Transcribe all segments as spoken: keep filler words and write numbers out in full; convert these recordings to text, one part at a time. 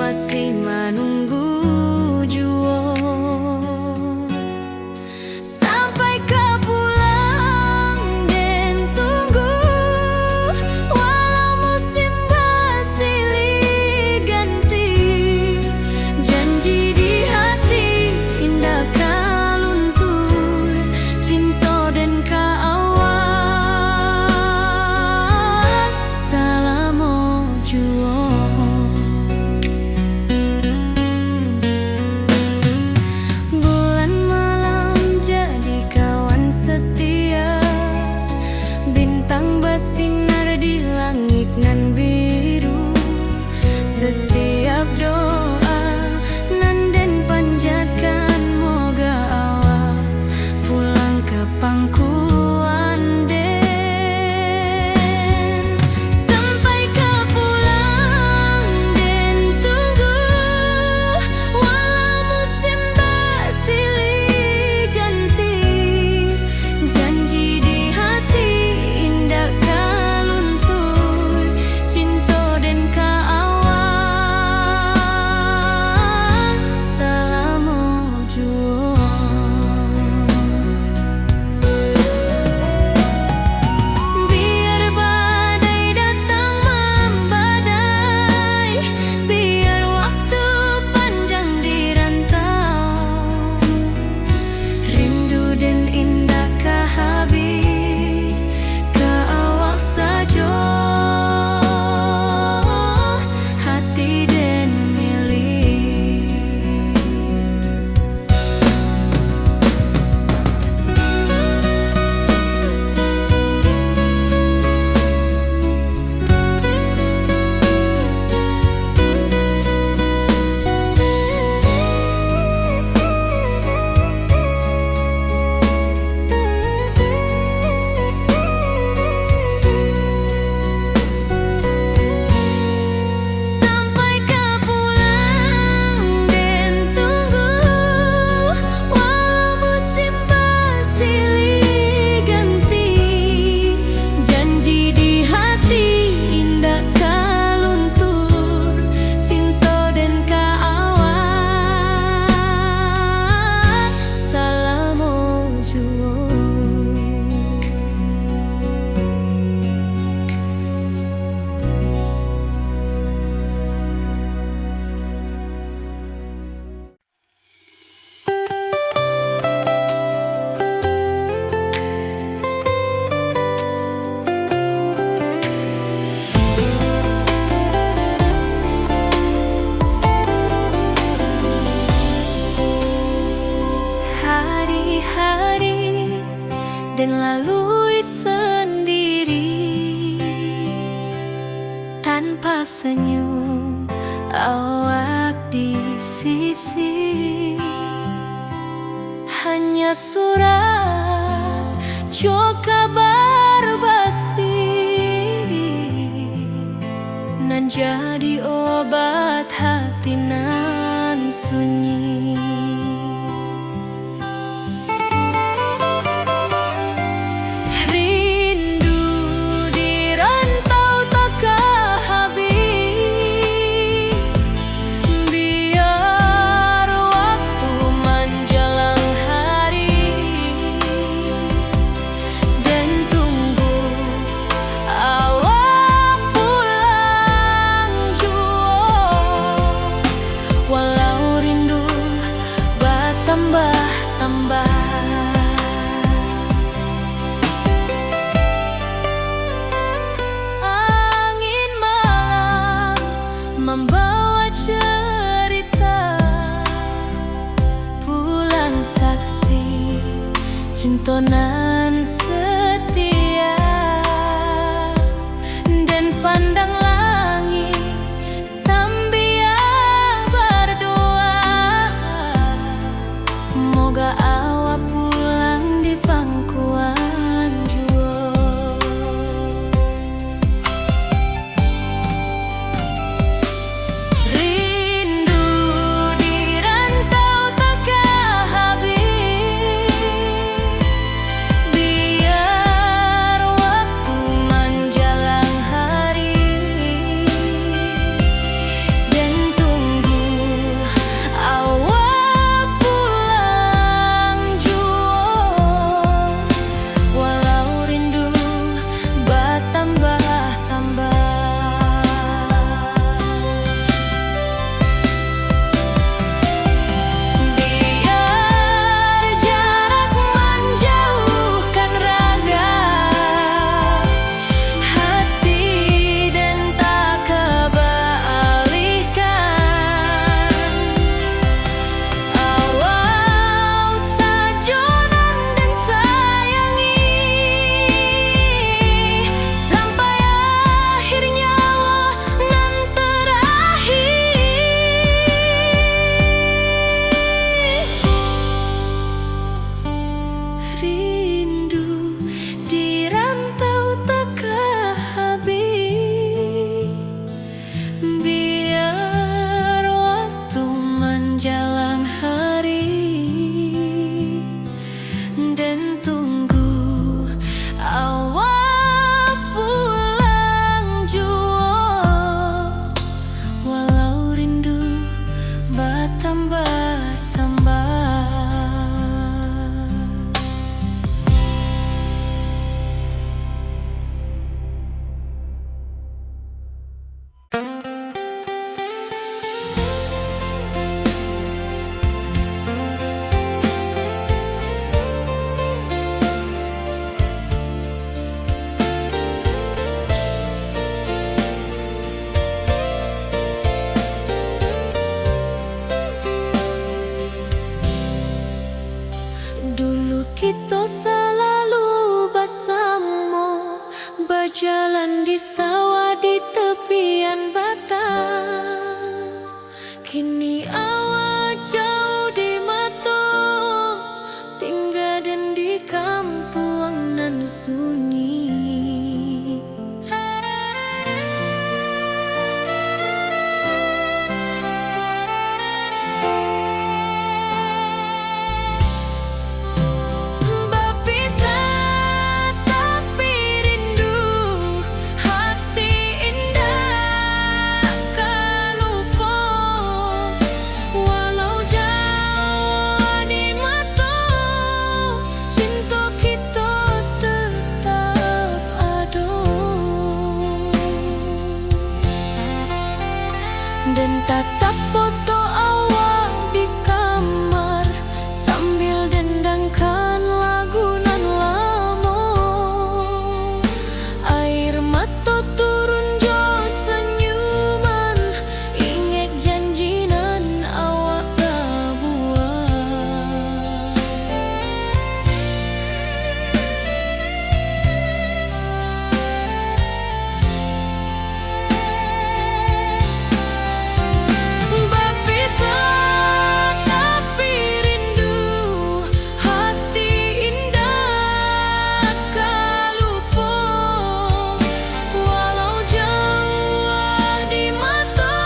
masih manunggu juo. Sampai ka pulang den tunggu, walau musim basilih ganti. Janji di hati indak ka luntur, cinto den ka awak salamo juo. Bulan malam jadi kawan setia, bintang basinar di langik nan biru. Setiap doa nan den panjatkan, moga awak pulang ka pangkuan den. Sampai ka pulang den tunggu, walau musim basilih ganti. Janji di hati indak ka luntur, cinto den ka awak salamo juo. Biar badai datang mambadai, biar waktu panjang di rantau, rindu den indak ka habih, ka awak sajo hati den milik. Sampai ka pulang den tunggu, walau musim basilih ganti. Janji di hati indak ka luntur, cinto den ka awak salamo juo. Hari-hari den lalui sandiri, tanpa senyum awak di sisi. Hanya surat jo kabar basi, nan jadi obat hati nan sunyi. Rindu di rantau takah habih, biar waktu manjalang hari, den tunggu awak pulang juo, walau rindu batambah-tambah. Angin malam mambawa cerita pulang saksi cinto nan setia. Den pandang langik sambia bardoa, moga awak pulang di pangkuan juo. Rindu di rantau takah habih, Den tatap foto awak di kamar, sambil dendangkan lagu nan lamo. Air mato turun jo sanyuman, ingek janji nan awak pabuek. Bapisah tapi rindu, hati indak ka lupo. Walau jauah di mato,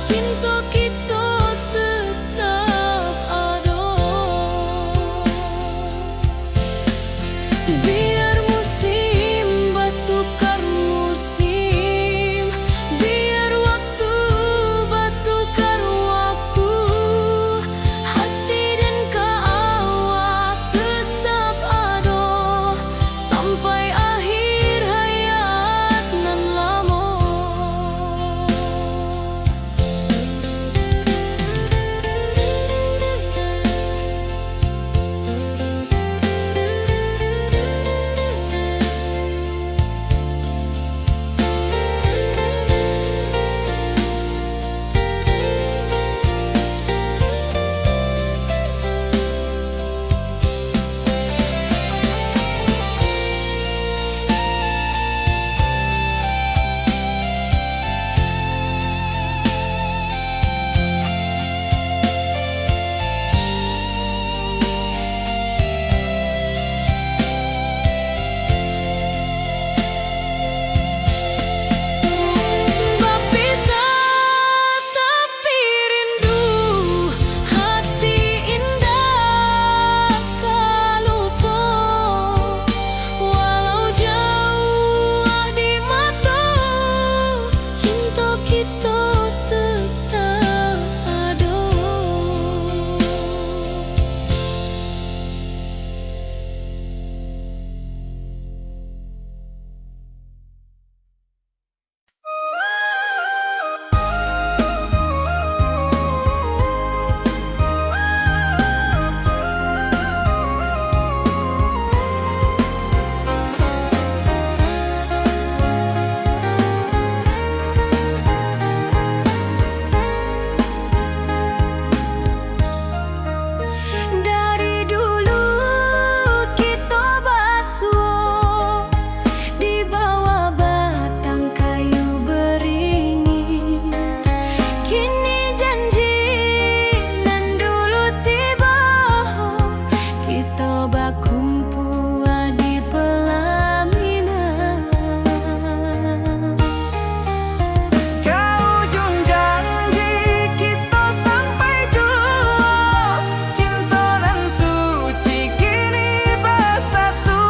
cinto kito tetap ado. Biar musim batukar musim, biar waktu batukar waktu, hati den ka awak tetap ado, sampai akhir hayat nan lamo. Bapisah tapi rindu, hati indak ka lupo. Walau jauah di mato, cinto kito tetap ado. Dari dulu kito basuo di bawah batang kayu beringin. Kini janji nan dulu tibo, kito bakumpua di pelaminan. Ka ujung janji kito sampai juo, cinto nan suci kini basatu.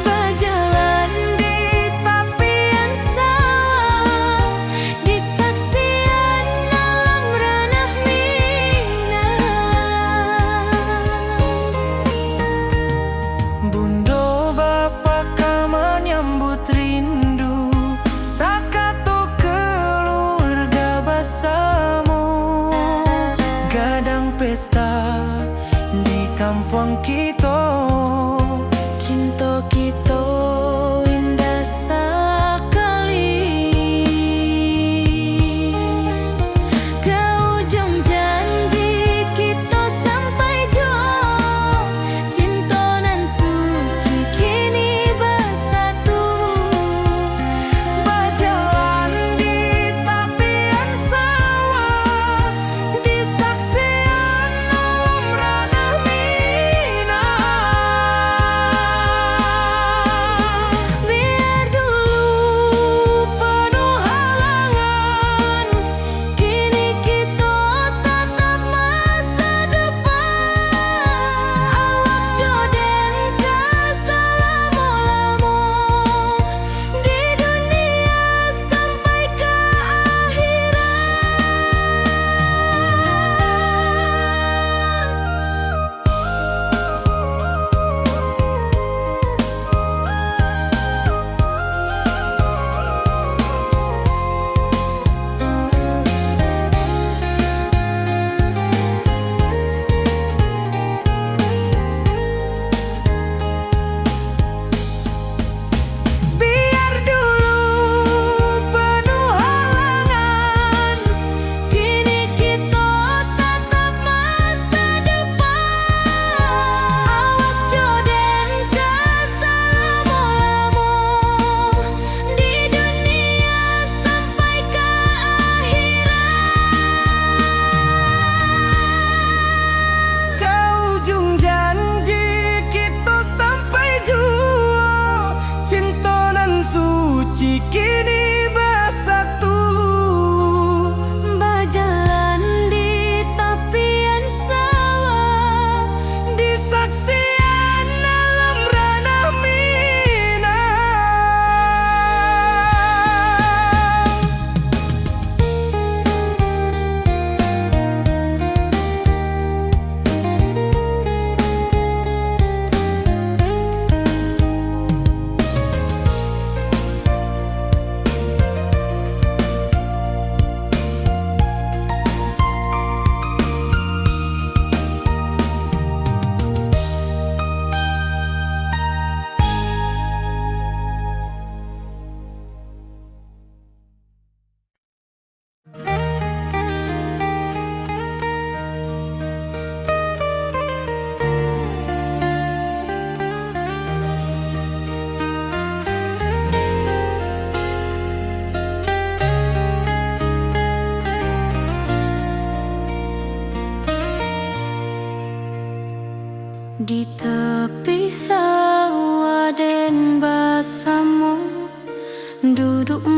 Bajalan di tapian sawah, di saksian alam ranah Minang. Bundo bapa ka manyambut rindu, sakato kaluarga basamo. Gadang pesta di kampuang kito. Cinto kito indah sakali. Ka ujung janji kito sampai juo, cinto nan suci kini basatu. Bajalan di tapian sawah, di saksian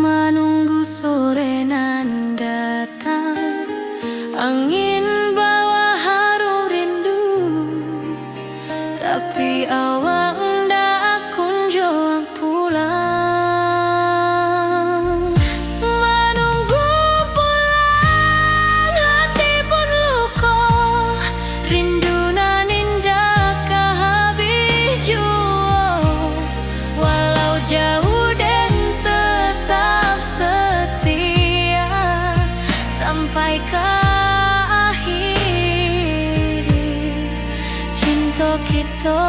Manunggu sore nan datang, angin bawa harum rindu, tapi awak ndak kunjuang pulang. Manunggu pulang, hati pun luko, rindu nan indak ka habih juo. Walau jauh den tetap setia, sampai ka akhir cinto kito.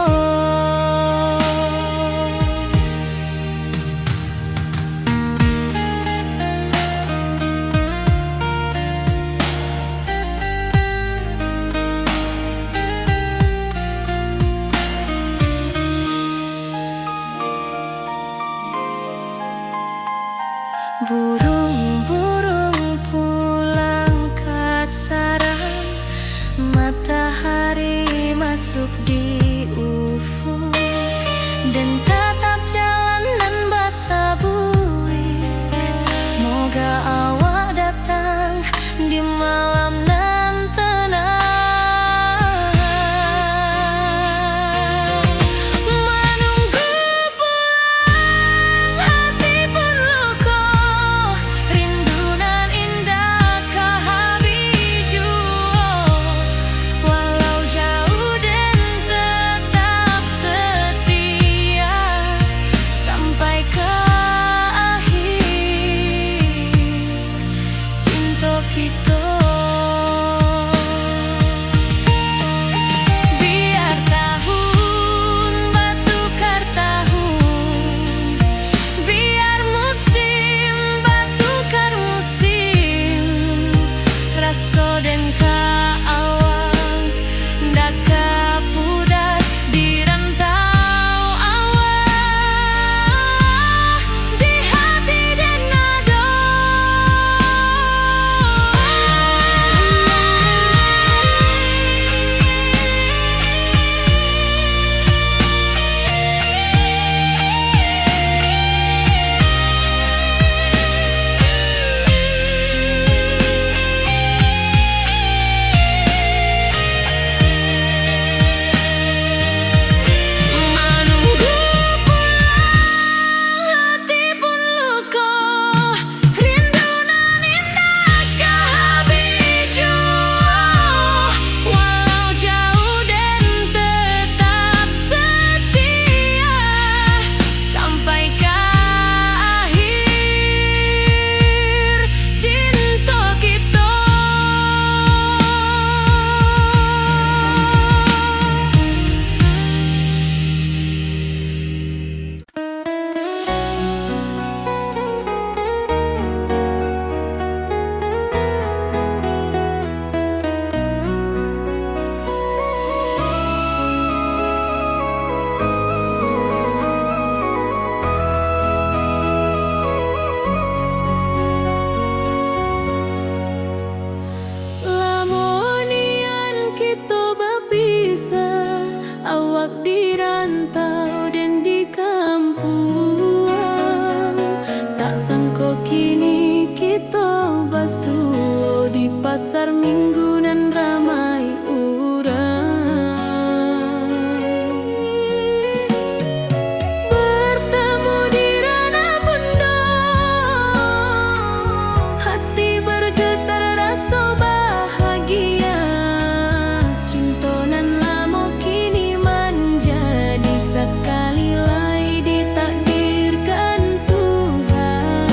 Burung-burung pulang ka sarang, matahari masuk di ufuk, den tatap jalan nan basabuik. Moga awak datang di malam nan tenang. Manunggu pulang, hati pun luko, rindu nan indak ka habih juo. Walau jauh, den tetap setia sampai ka akhir cinto kito. Biar tahun batukar tahun, biar musim batukar musim, raso den ka awak ndak ka pudar di rantau awak, di hati den ado. Manunggu pulang, hati pun luko, rindu nan indak ka habih juo. Walau jauh, den tetap setia sampai ka akhir cinto kito. Lamo nian kito bapisah, awak di rantau den di kampuang. Tak sangko kini kito basuo di pasar Minggu nan ramai urang. Bertemu di ranah bundo, hati bergetar raso bahagia. Cinto nan lamo kini manjadi sakali lai ditakdirkan Tuhan.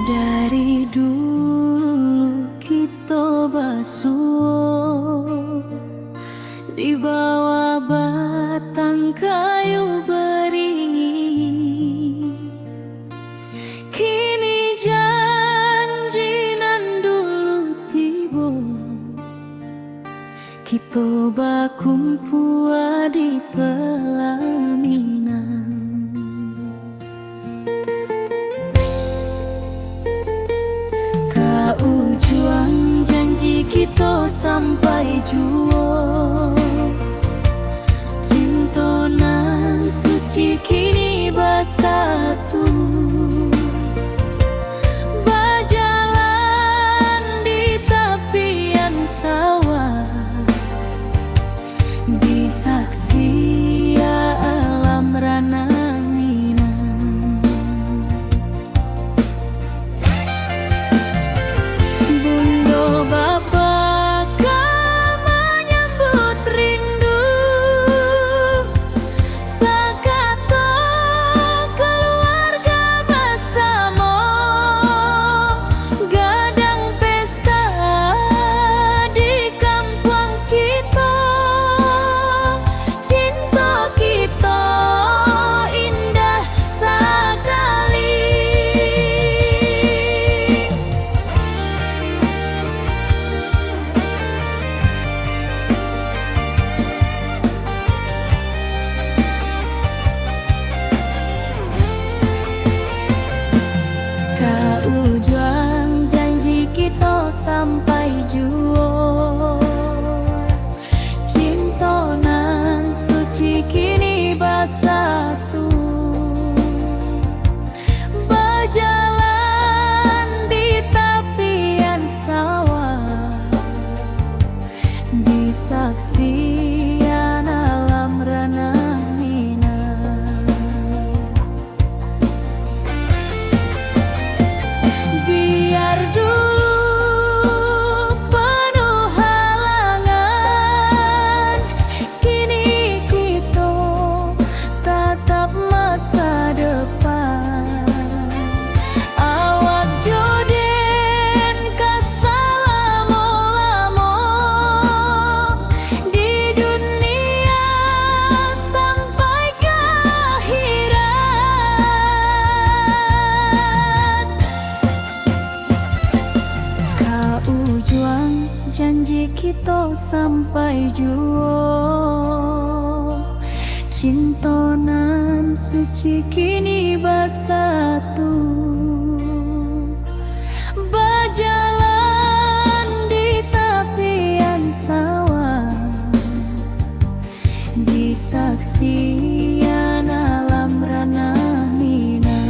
Dari dulu kito basuo di bawah batang kayu baringin. Kini janji nan dulu tibo, kito bakumpua di pelaminan. Ka ujuang janji kito sampai juo, cinto nan suci kini basatu. Bajalan di tapian sawah, di saksi alam ranah Minang. Bundo bapa ka manyambut rindu, sakato kaluarga basamo, gadang pesta di kampuang kito. Cinto kito indah sakali. Ka ujuang janji kito sampai juo. Cinto nan suci kini basatu, bajalan di tapian sawah, di saksian alam ranah Minang. Biar dulu panuah halangan, kini kito tatap masa depan. Awak jo den ka salamo-lamo di dunia sampai ka akhirat. Ka ujuang janji kito sampai juo, cinto nan suci kini basatu. Bajalan di tapian sawah, di saksian alam ranah Minang.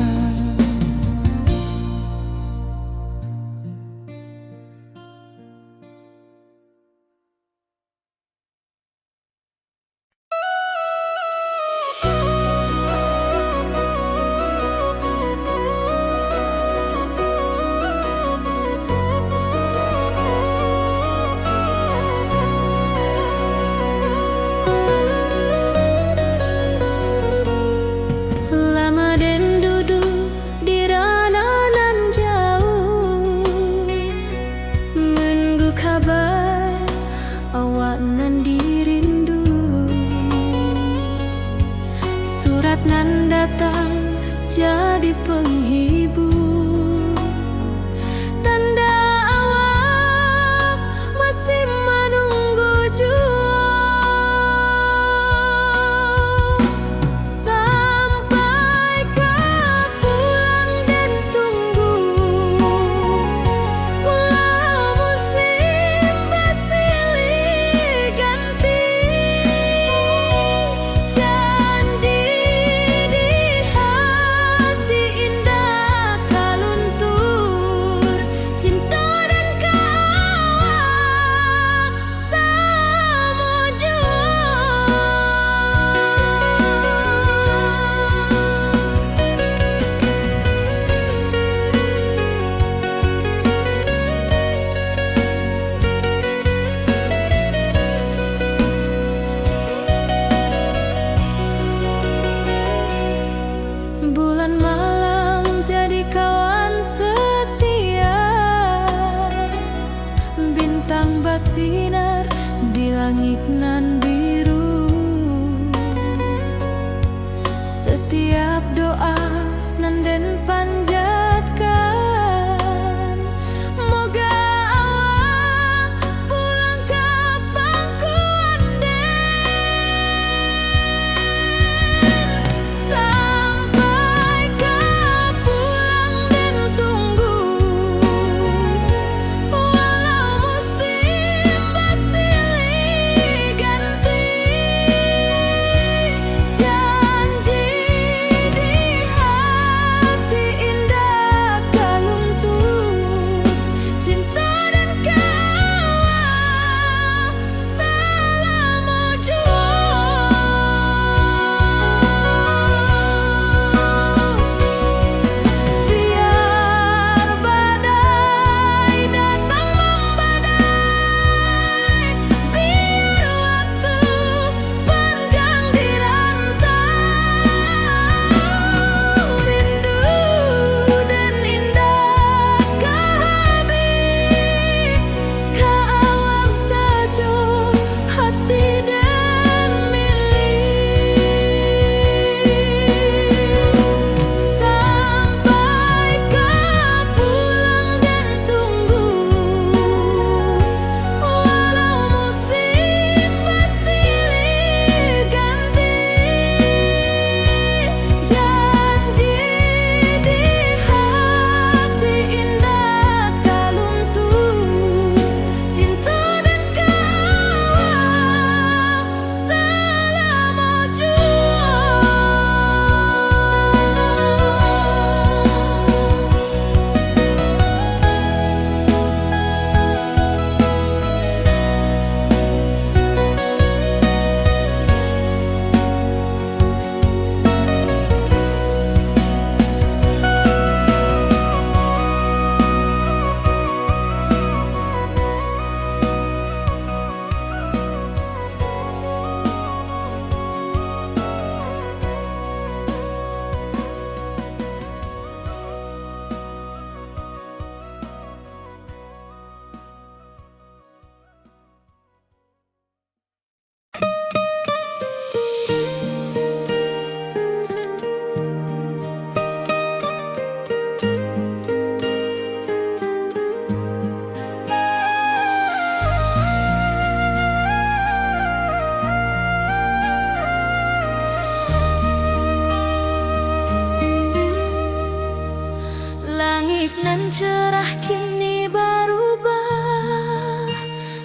Nan cerah kini barubah,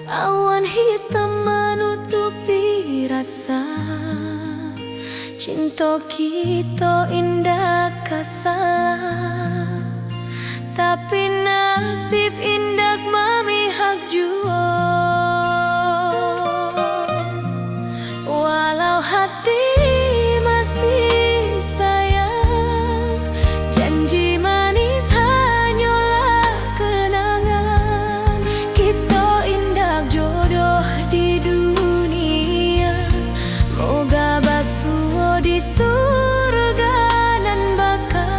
awan hitam manutupi rasa. Cinto kito indak ka salah, tapi nasib indak mamihak juo. Walau hati masih sayang, janji manis hanyolah kenangan. Kito indak jodoh di dunia, moga basuo di surga nan baka.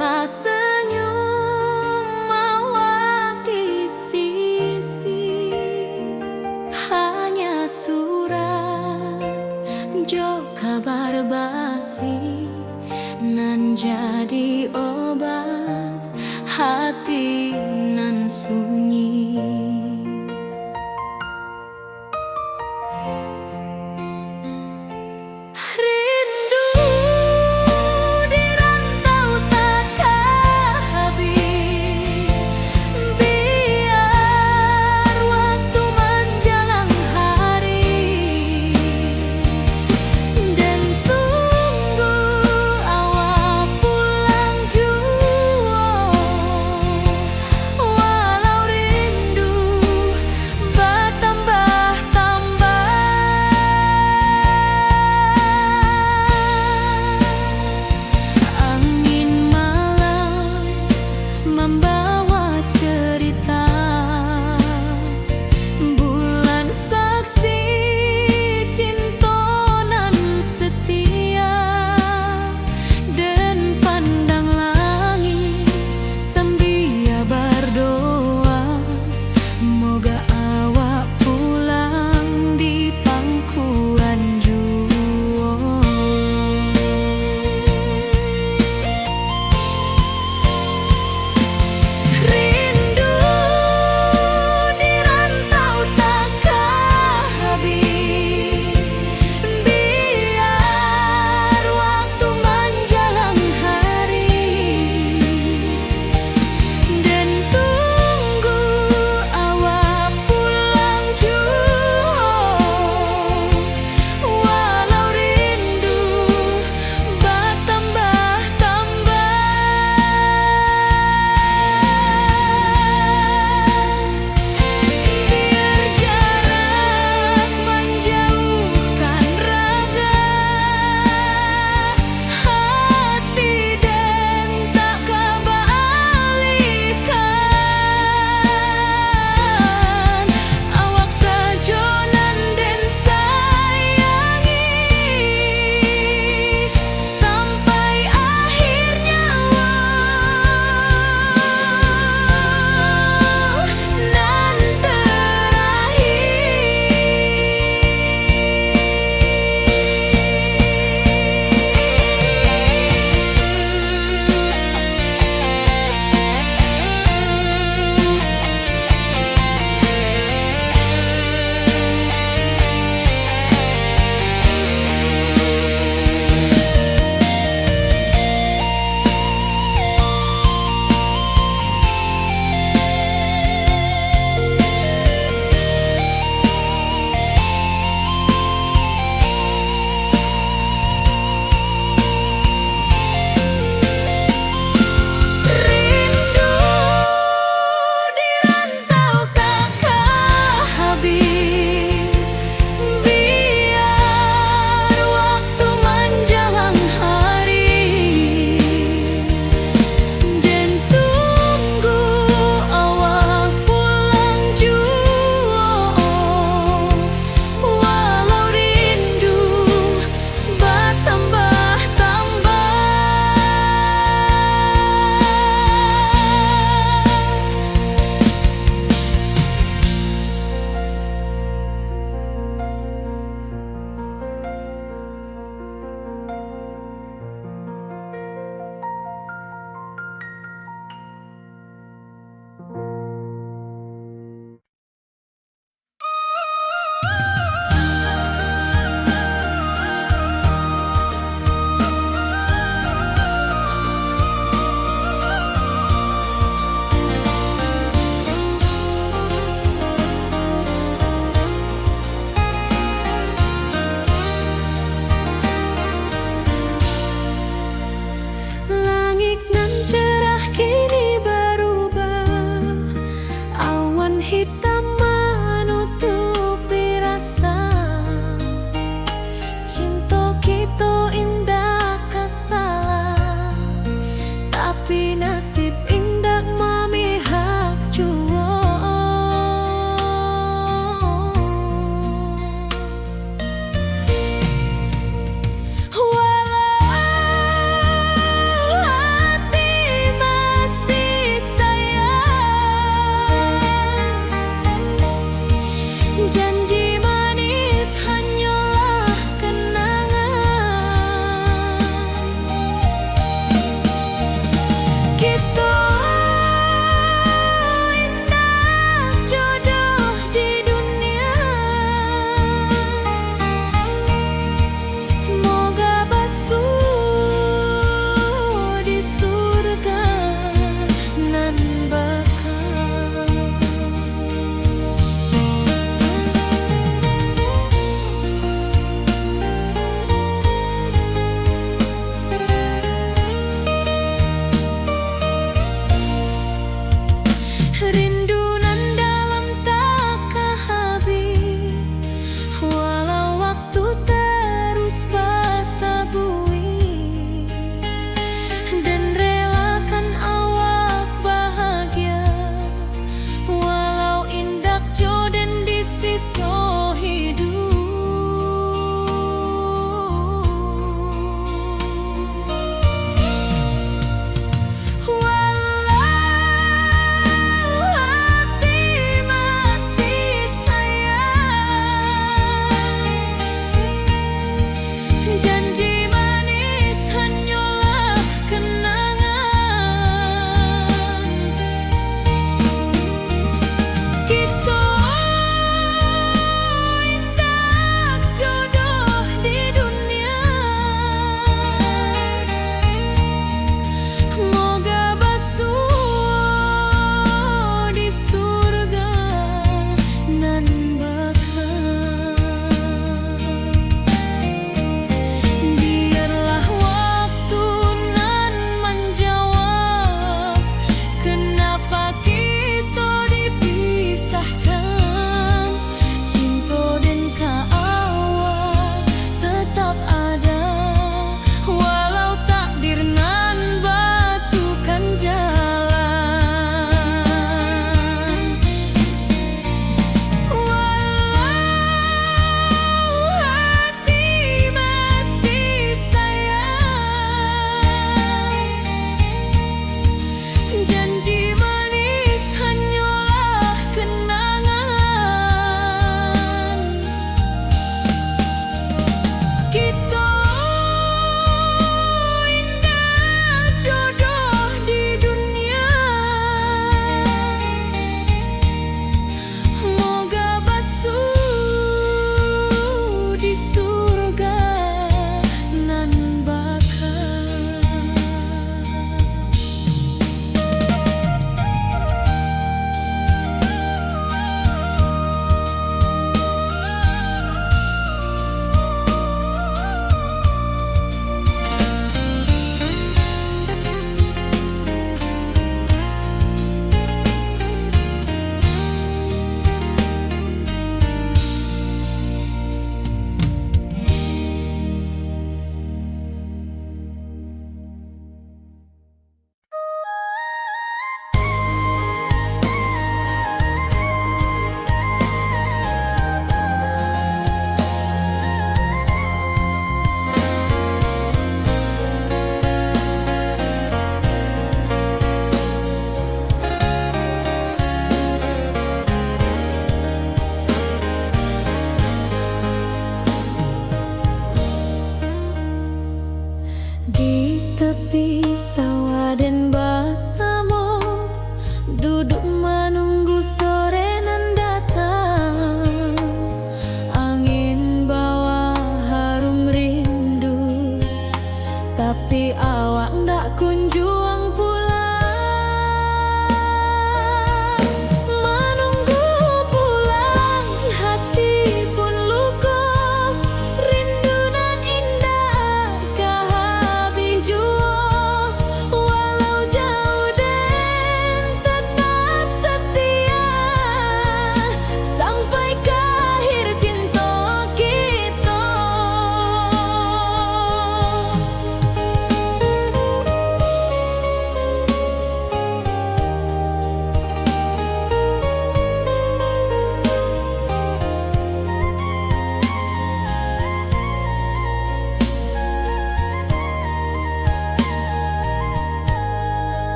Basenyum awak di sisi, hanya surat jo kabar basi nan jadi obat hati nan sunyi. Rindu di rantau takah habih, biar waktu manjalang hari, den tunggu awak pulang juo, walau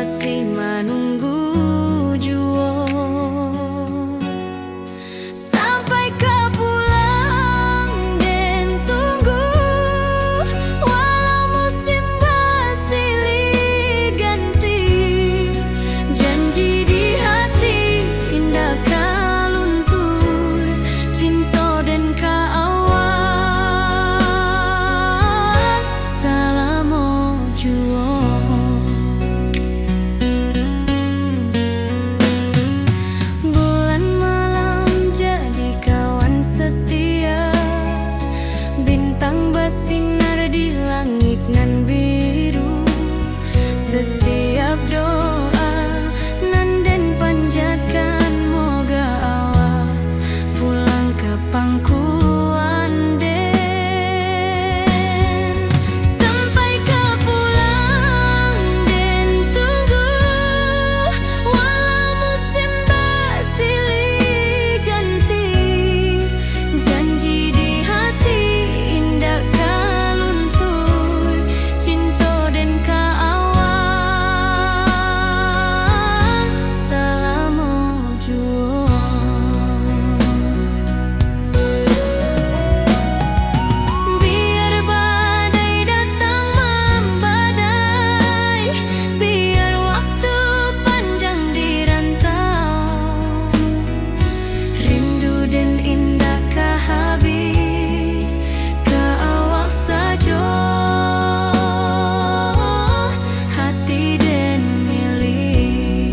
masih manunggu juo. Sampai ka pulang den tunggu, walau musim basilih ganti. Janji di hati indak ka luntur, cinto den ka awak salamo juo. Bulan malam jadi kawan setia, bintang basinar di langik nan biru. Setiap doa nan den panjatkan, moga awak pulang ka pangkuan den. Sampai ka pulang den tunggu, walau musim basilih ganti. Janji di hati indak ka luntur, cinto den ka awak salamo juo. Biar badai datang mambadai, biar waktu panjang di rantau, rindu den indak ka habih, ka awak sajo hati den milik.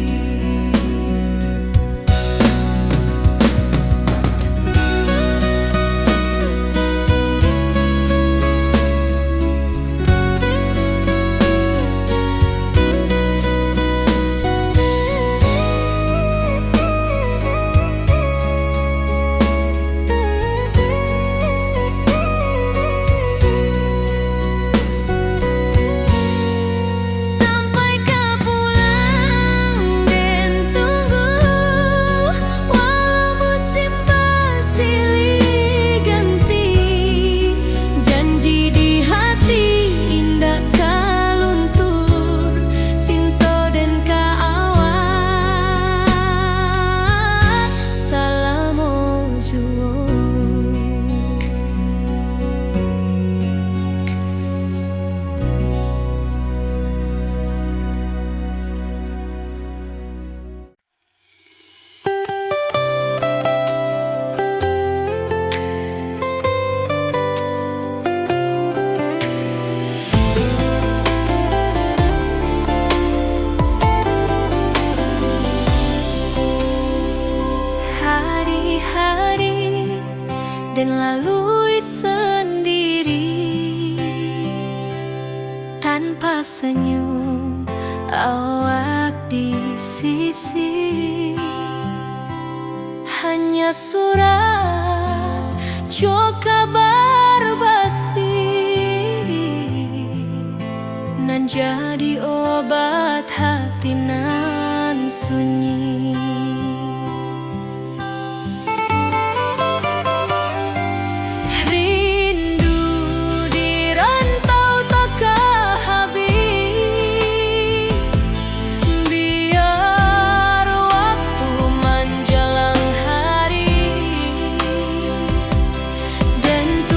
Sampai ka pulang den tunggu, walau musim basilih ganti. Janji di hati indak ka luntur, cinto den ka awak salamo juo. Hari-hari den lalui sandiri, tanpa senyum awak di sisi. Hanya surat jo kabar basi, nan jadi obat hati nan sunyi. Rindu di rantau takah habih, biar waktu manjalang hari, den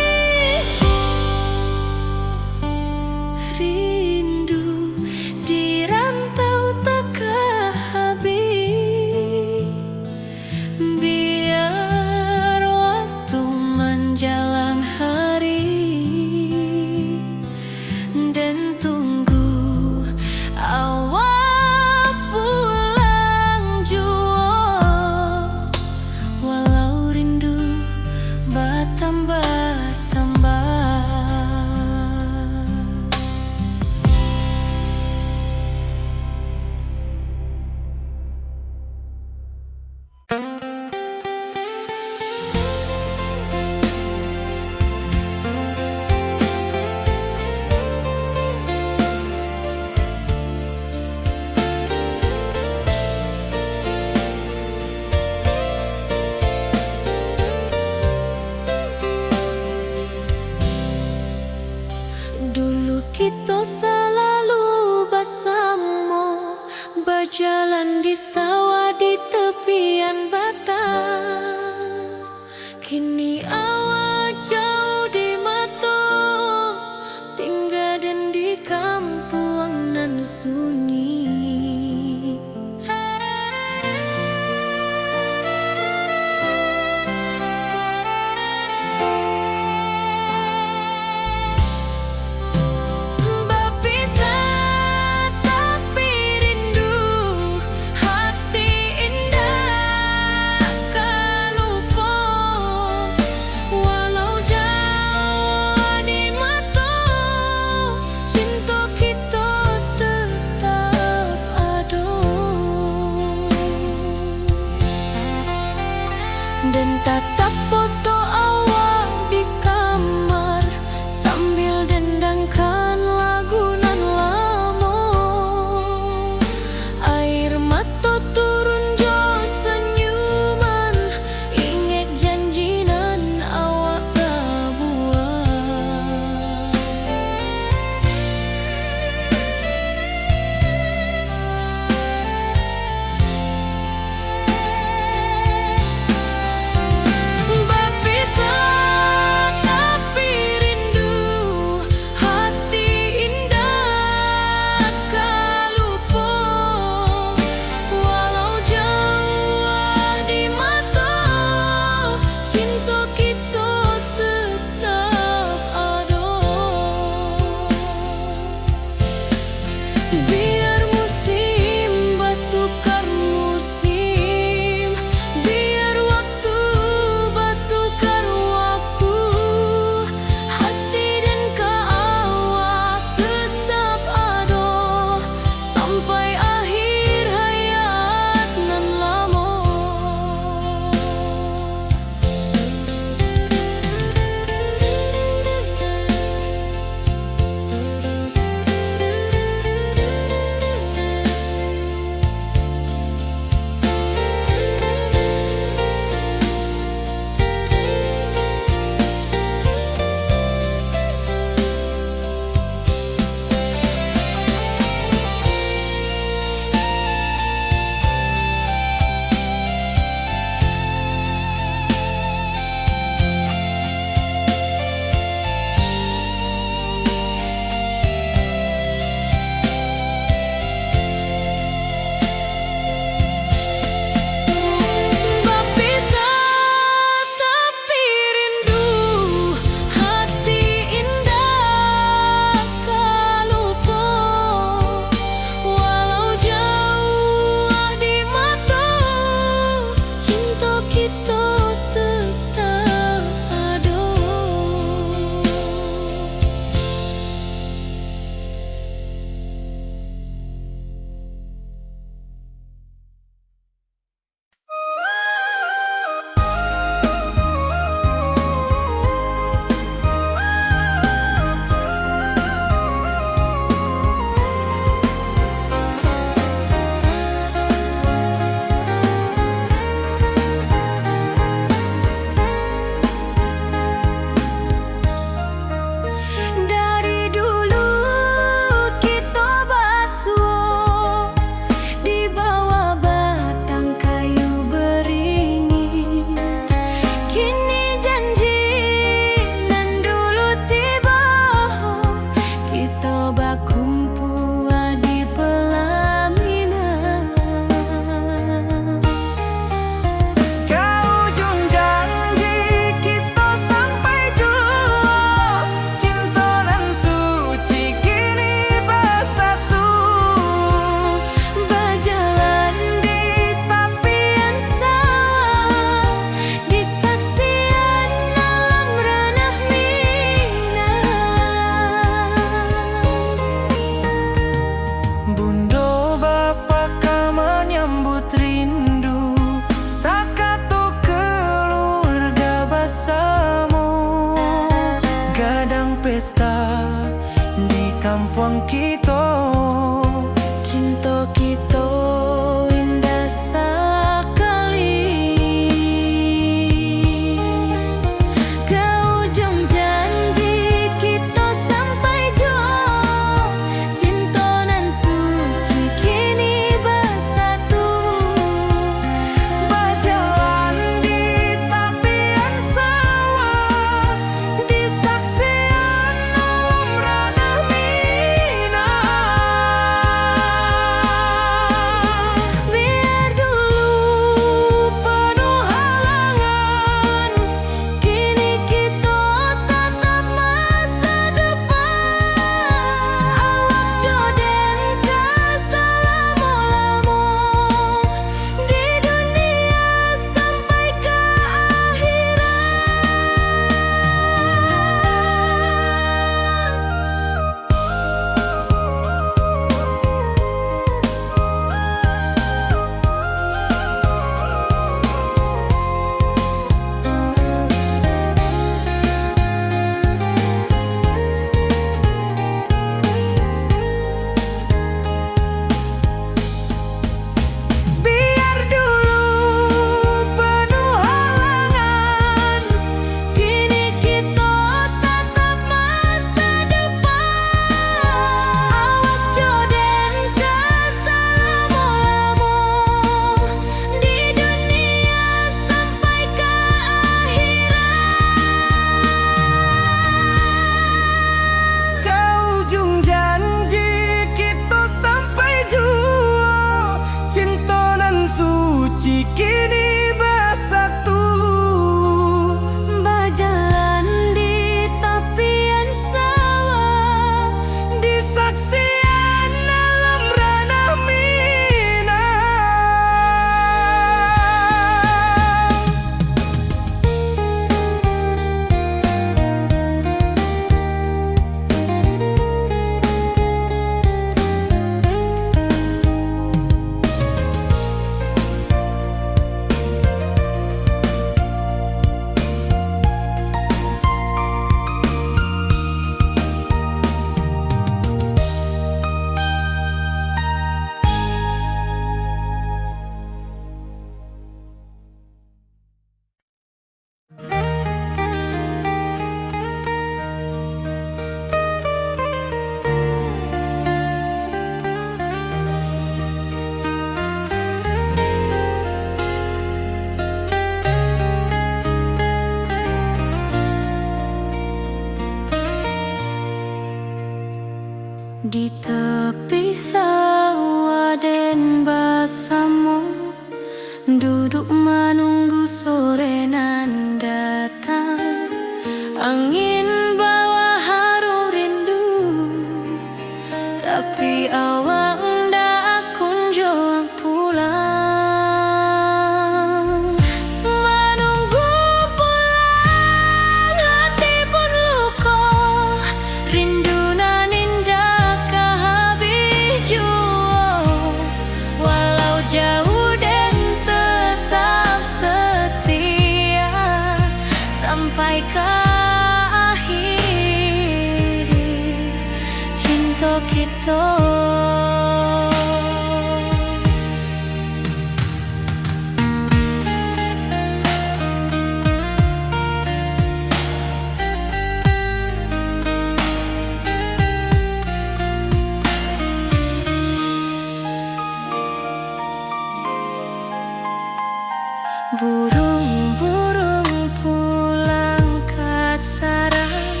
Burung-burung pulang ka sarang,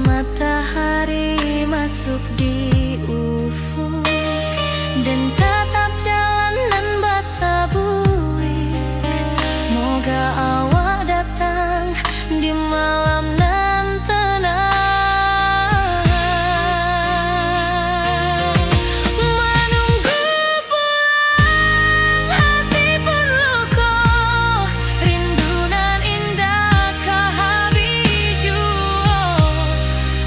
matahari masuk di ufuk, den tatap jalan nan basabuik. Moga awak datang di malam nan tenang. Manunggu pulang hati pun luko, rindu nan indak ka habih juo.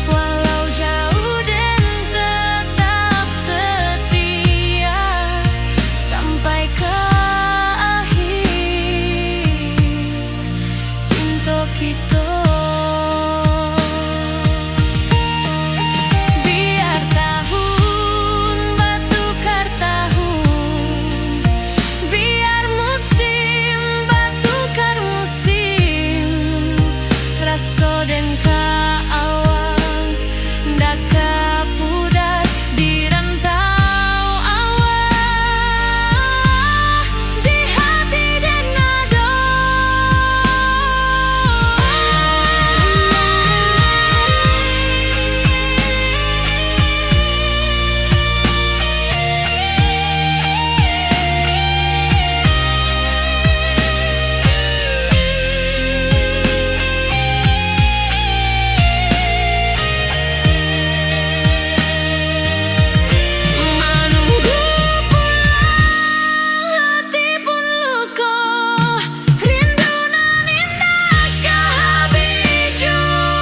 Walau jauh den tetap setia sampai ka akhir cinto kito. Biar tahun batukar tahun, biar musim batukar musim, raso den ka awak ndak ka pudar di rantau awak, di hati den ado. Manunggu pulang hati pun luko, rindu nan indak ka habih juo.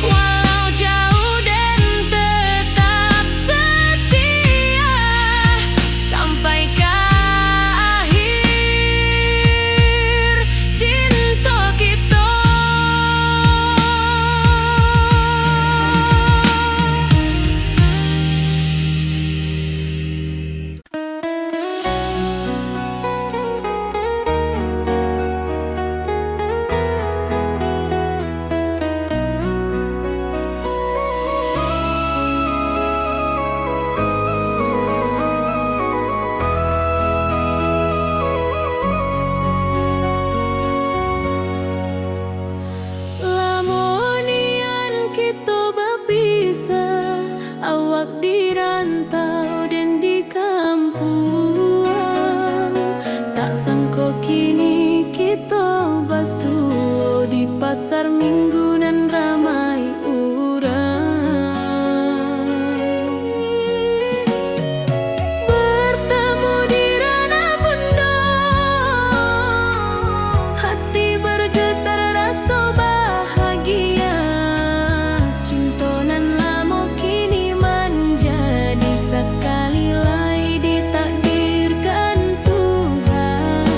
Walau jauh den tetap setia sampai ka akhir cinto kito. Lamo nian kito bapisah, awak di rantau den di kampuang. Tak sangko kini kito basuo di pasar Minggu nan ramai urang. Bertemu di ranah bundo, hati bergetar raso bahagia. Cinto nan lamo kini manjadi sakali lai ditakdirkan Tuhan.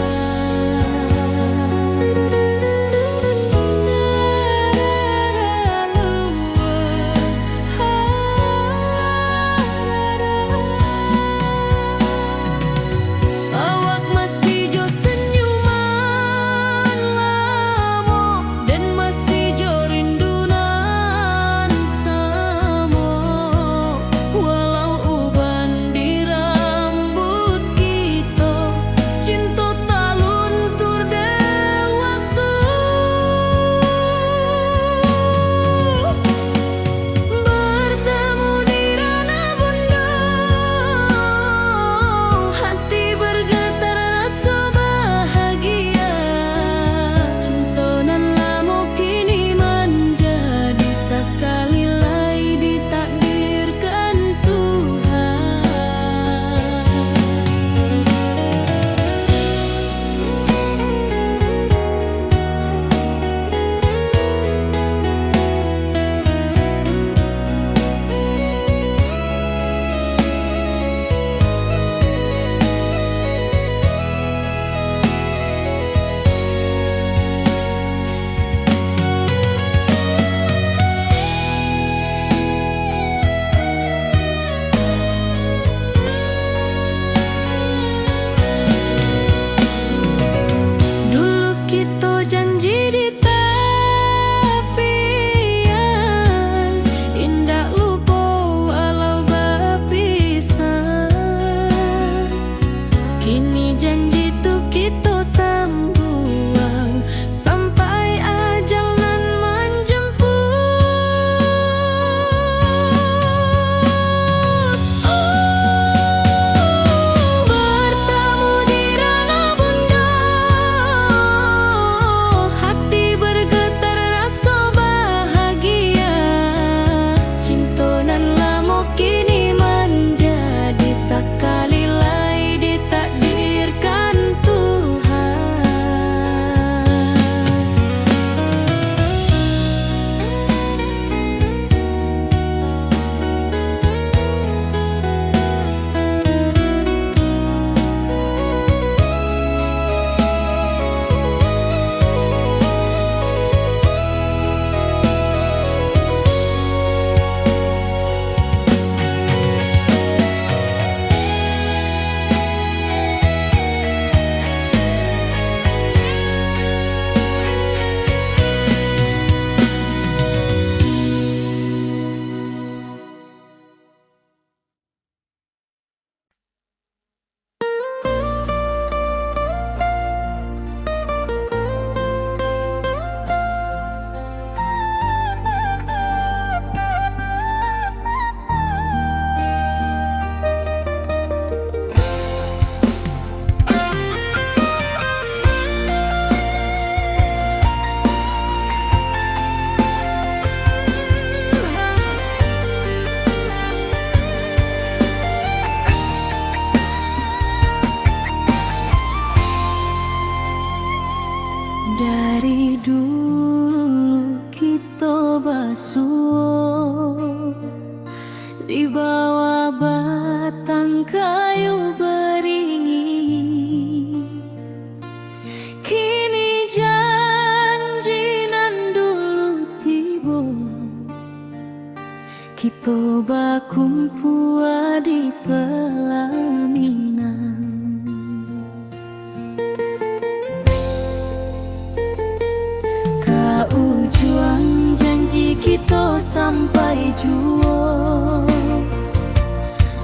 Laminan. Ka ujuang janji kito sampai juo,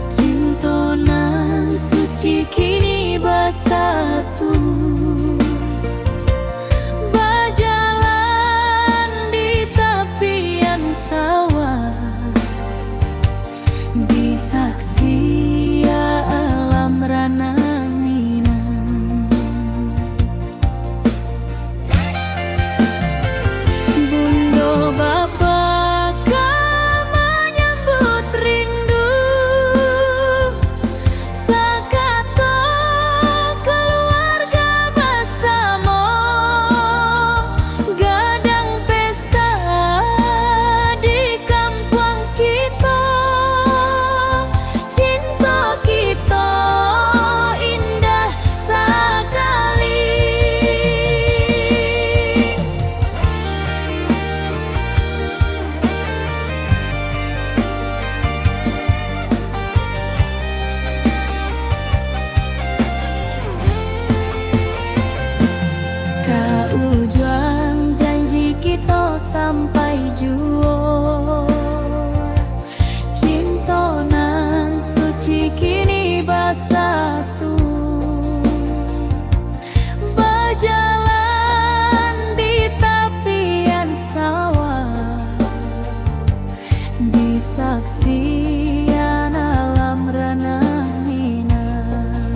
cinto nan suci kini basatu. Bajalan di tapian sawah, di saksi alam ranah Minang. Bundo bapa ka manyambut rindu, sakato kaluarga basamo, gadang pesta di kampuang kito. Cinto kito indah sakali. Ka ujuang janji kito sampai juo. Cinto nan suci kini basatu, bajalan di tapian sawah, di saksian alam ranah Minang.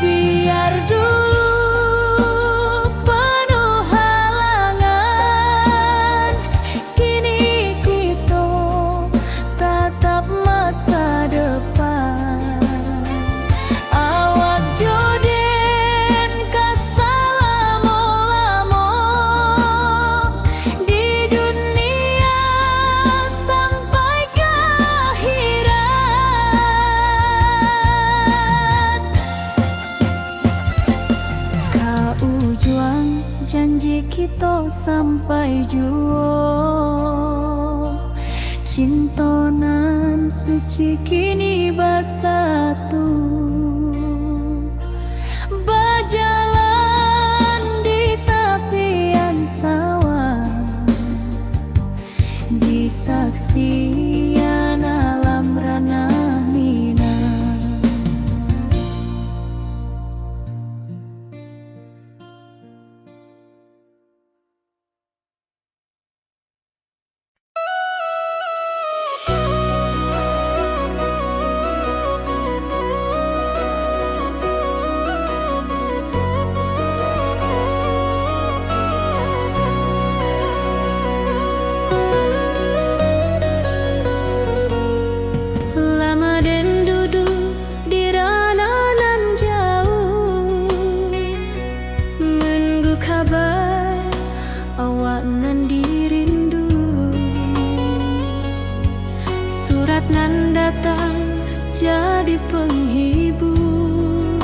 Biar dulu panuh halangan, kini kito tatap masa depan. Awak jo den ka salamo-lamo di dunia sampai ka akhirat. Ka ujuang janji kito sampai juo. Cinto nan suci kini basatu, bajalan di tapian sawah, di saksian alam ranah Minang. Lama den duduak di ranah nan jauah, manunggu kaba awak nan dirindu. Surat nan datang jadi panghibur,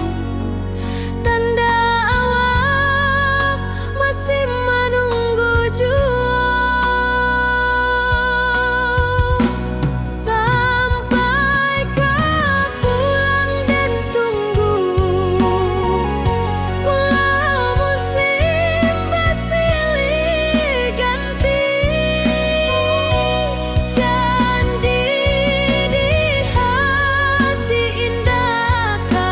tanda awak masih manunggu juo. Sampai ka pulang den tunggu, pulau musim basilih ganti. Janji di hati indak ka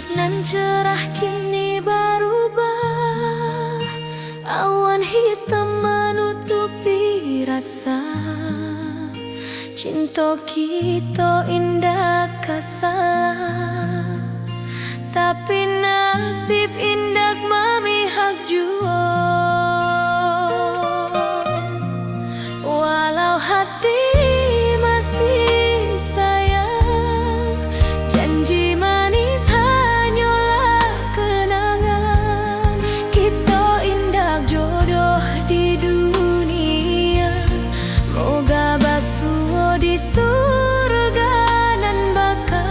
Nan cerah kini barubah, awan hitam manutupi rasa. Cinto kito indak ka salah, tapi nasib indak mamihak juo. Walau hati masih sayang, janji manis hanyolah kenangan. Kito indak jodoh di dunia, moga basuo di surga nan baka.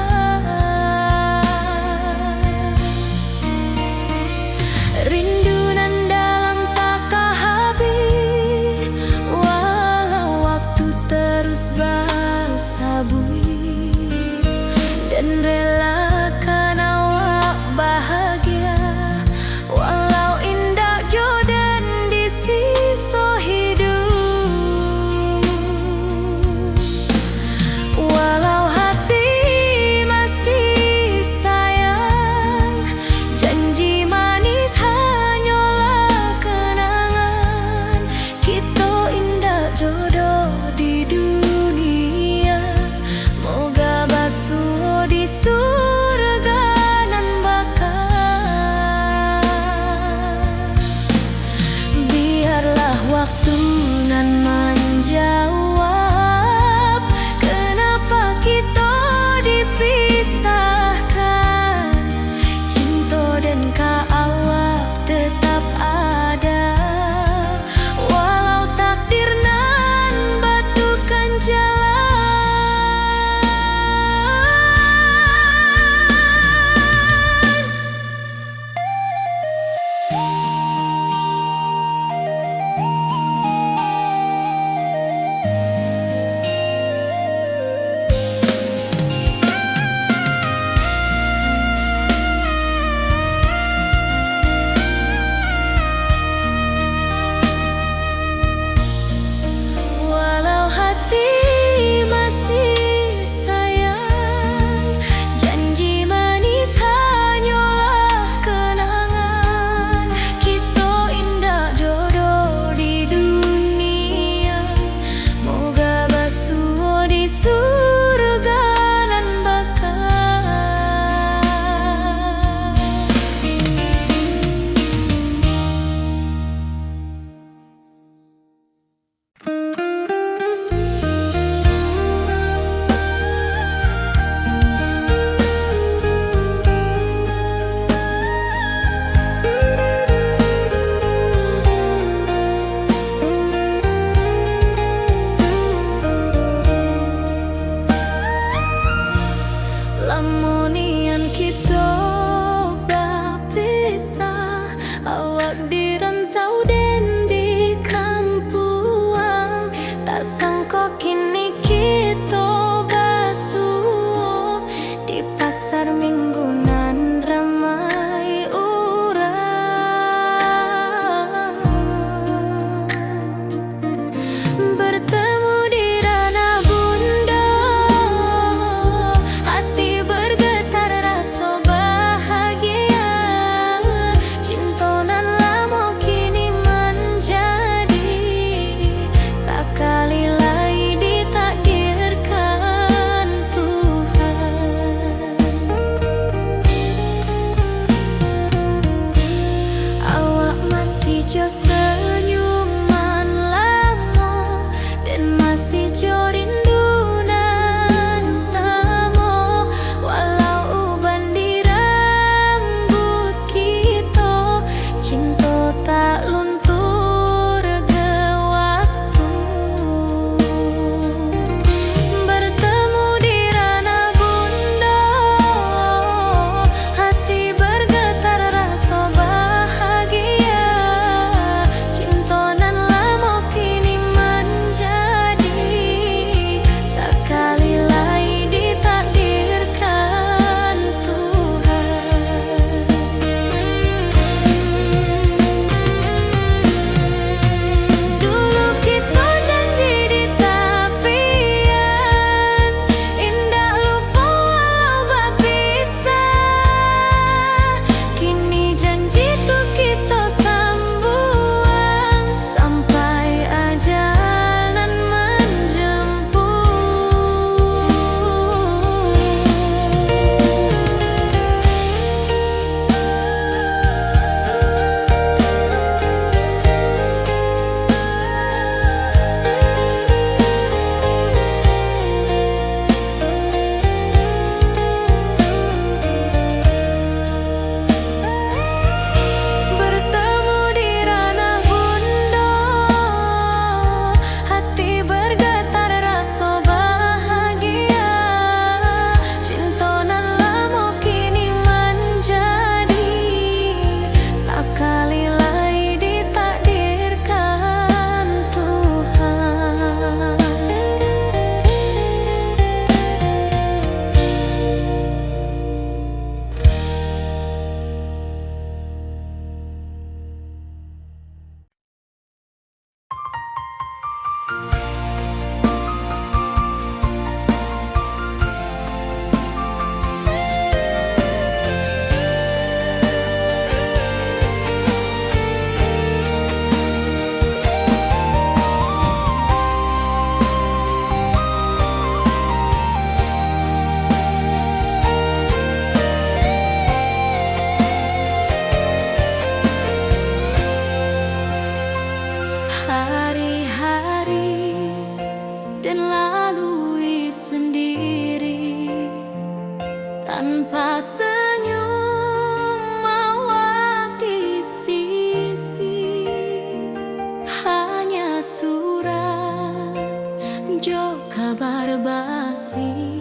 kasih,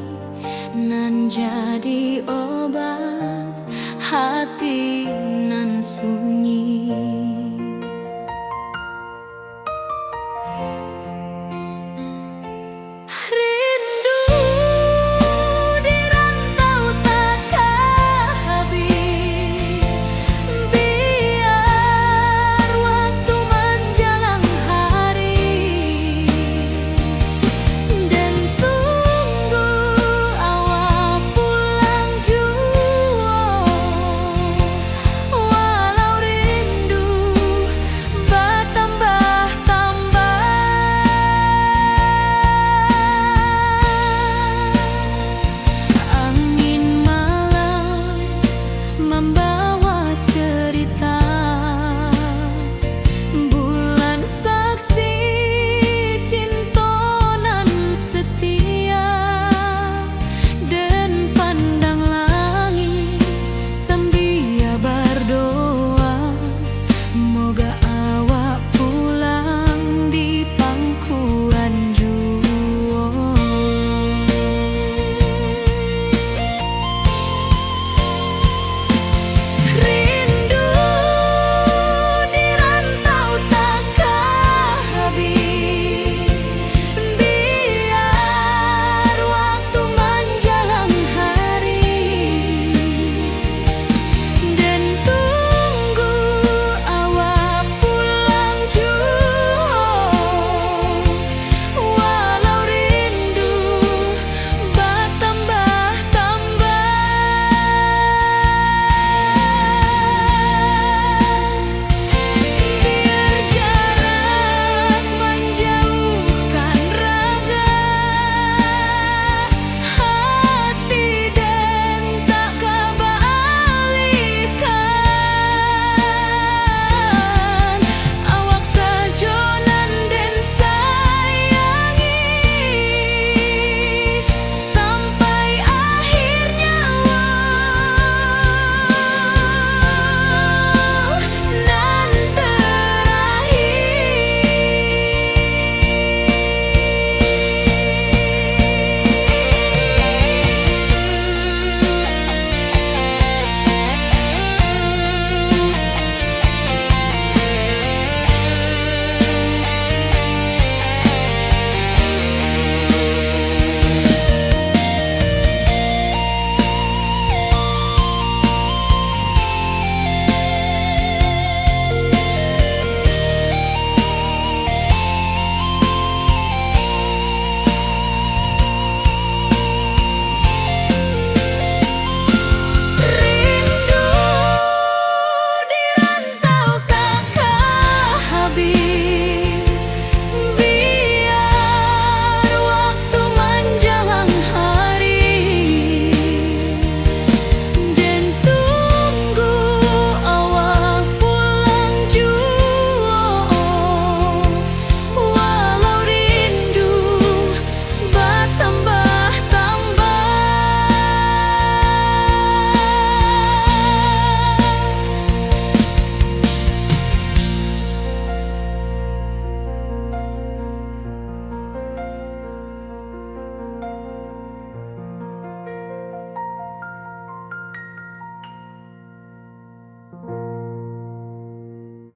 nan jadi obat hati nan